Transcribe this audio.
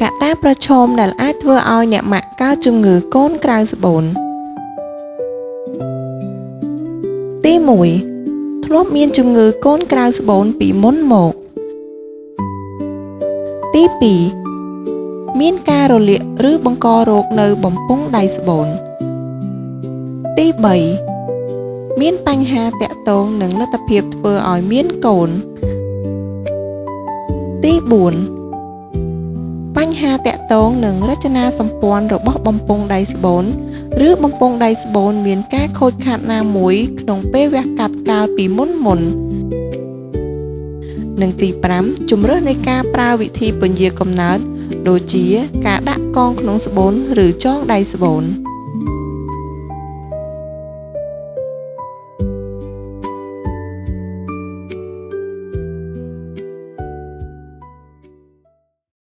កត្តាប្រឈមដែលអាចធ្វើឲ្យអ្នកម៉ាក់កើតជំងឺកូនក្រៅស្បូនទី1ធ្លាប់មានជំងឺកូនក្រៅស្បូនពីមុនមកទី2មានការរលាកឬបង្ករោគនៅបំពង់ដៃស្បូនទី3មានបញ្ហាតាក់ទងនឹងលទ្ធភាពធ្វើឲ្យមានកូនទី4បញ្ហាតាក់ទងនឹងរចនាសម្ព័ន្ធរបស់បំពង់ដៃស្បូនឬបំពង់ដៃស្បូនមានការខូចខាតណាមួយក្នុងពេលវះកាត់កាលពីមុនមុននិងទី5ជម្រើសនៃការប្រើវិធីពន្យាកំណើតដូចជាការដាក់កងក្នុងស្បូនឬចងដៃស្បូន។